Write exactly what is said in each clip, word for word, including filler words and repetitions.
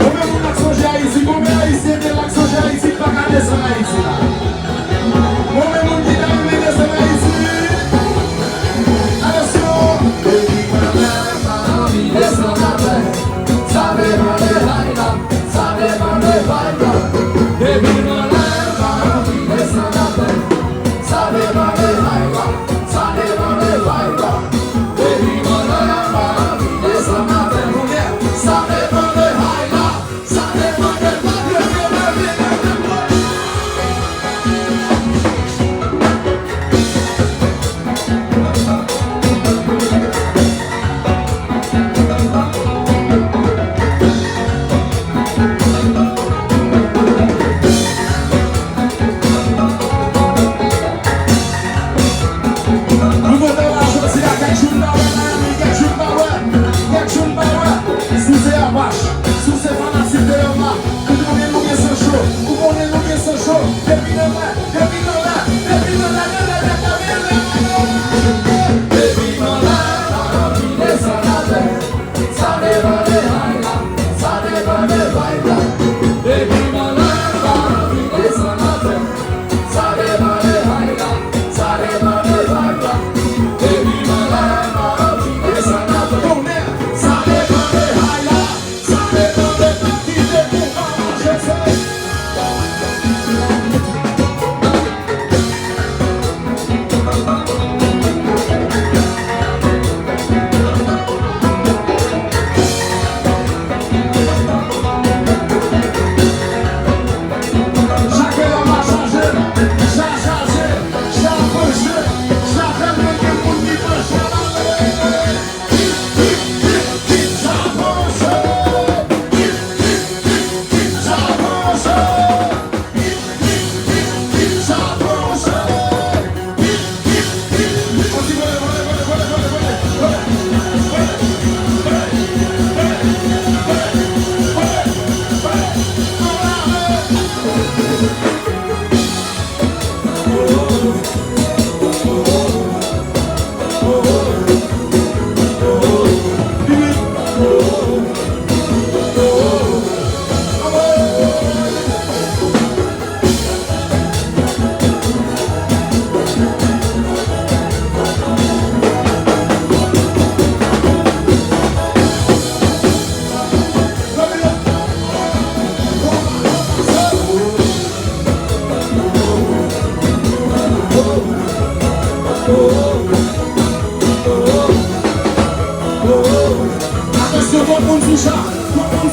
Konbyen moun k ap sonje Ayiti? Konbyen Ayisyen te la k sonje Ayiti k pa ka desann Ayiti la? Konbyen moun ki ta renmen desann Ayiti? Atansyon! Depi mwen menm, mwen anvi desann atè. Sa depann de vibe la, sa depann de vibe la. Depi mwen menm, mwen anvi desann atè. Sa depann de vibe la, sa depann de vibe la. Depi mwen menm, mwen anvi desann atè. Sa depann de vibe la, sa depann de vibe la.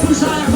Pou sa,